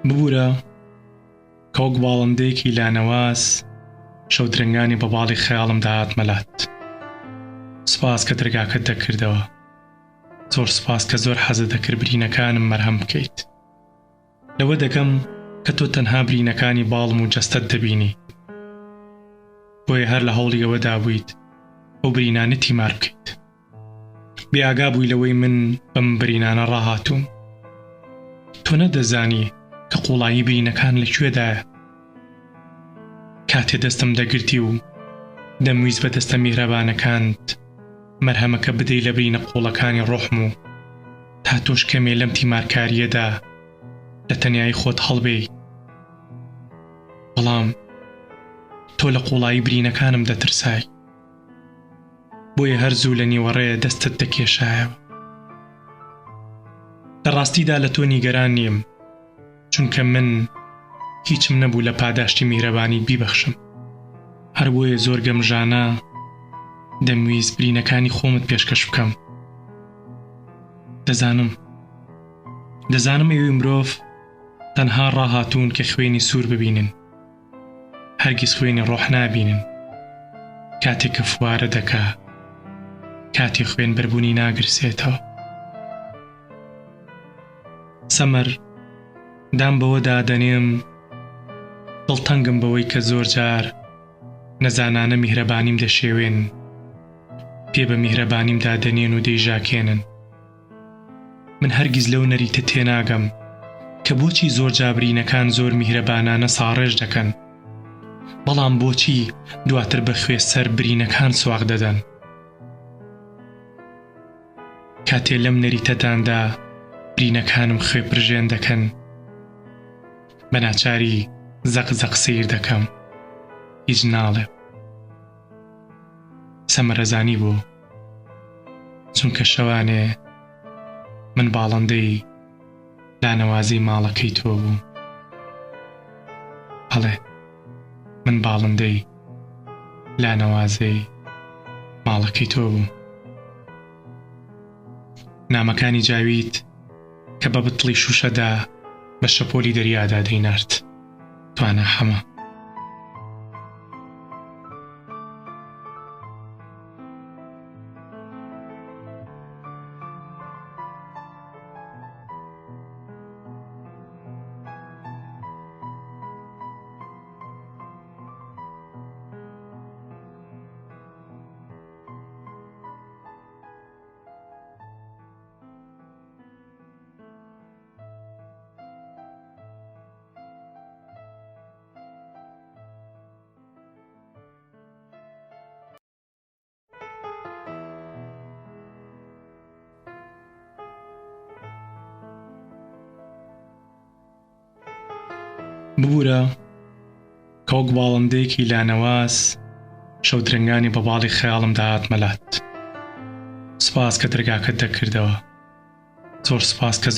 ببورە کە وەک باڵندەیەکی لانەواز شەو درەنگانی بە باڵی خەیاڵمدا هاتمە لات. سوپاس کە دەرگاکەت دەکردەوە. زۆر سوپاس کە زۆر حەزت دەکرد برینەکانم مەرهەم بکەیت. لەوە دەگەم کە تۆ تەنها برینەکانی باڵم و جەستەت دەبینی. بۆیە هەر لە هەوڵی ئەوەدا بوویت ئەو برینانە تیمار بکەیت. بێ ئاگا بووی لەوەی من بەم برینانە ڕاهاتووم. تۆ نەتدەزانی کە قووڵایی برینەکان لە کوێدایە. کاتێ دەستم دەگرتی و دەمویست بە دەستە میهرەبانەکانت مەرهەمەکە بدەی لە برینە قووڵەکانی ڕۆحم و تا تۆش کەمێ لەم تیمارکارییەدا لە تەنیایی خۆت هەڵبێی. بەڵام تۆ لە قووڵایی برینەکانم دەترسای. بۆیە هەر زوو لە نیوەڕێ دەستت دەکێشایەوە. لە ڕاستیدا لە تۆ نیگەران نیم، چونکە من هیچم نەبوو لە پاداشتی میهرەبانیت بیبەخشم. هەر بۆیە زۆر گەمژانە دەمویست برینەکانی خۆمت پێشکەش بکەم. دەزانم. دەزانم ئێوەی مرۆڤ تەنها ڕاهاتوون کە خوێنی سوور ببینن. هەرگیز خوێنی ڕۆح نابینن کاتێ کە فوارە دەکا کاتی خوێن بەربوونی ناگرسێتەوە. سەمەر، دان بەوەدا دەنێم دڵتەنگم بەوەی کە زۆر جار نەزانانە میهرەبانیم دەشێوێنن، پێ بە میهرەبانیمدا دەنێن و دەیژاکێنن. من هەرگیز لەو نەریتە تێناگەم کە بۆچی زۆر جا برینەکان زۆر میهرەبانانە ساڕێژ دەکەن، بەڵام بۆچی دواتر بە خوێ سەر برینەکان سواغ دەدەن؟ کاتێ لەم نەریتەداندا برینەکانم خوێ پرژێن دەکەن، بە ناچاری زەق زەق سەیر دەکەم، هیچ ناڵێم. سەمەرەزانی بۆ؟ چونکە شەوانێ من باڵندەی لانەوازەی ماڵەکەی تۆ بووم. بەڵێ من باڵندەی لانەوازەی ماڵەکەی تۆ بووم. نامەکانی جاوید کە بە بتڵی شووشەدا بە شەپۆلی دەریادا دەینارد. توانا حەمە. ببورە کە وەک باڵندەیەکی لانەواز شەو درەنگانی بە باڵی خەیاڵمدا هاتمە لات. سوپاس کە دەرگاکەت دەکردەوە. زۆر سوپاس کە.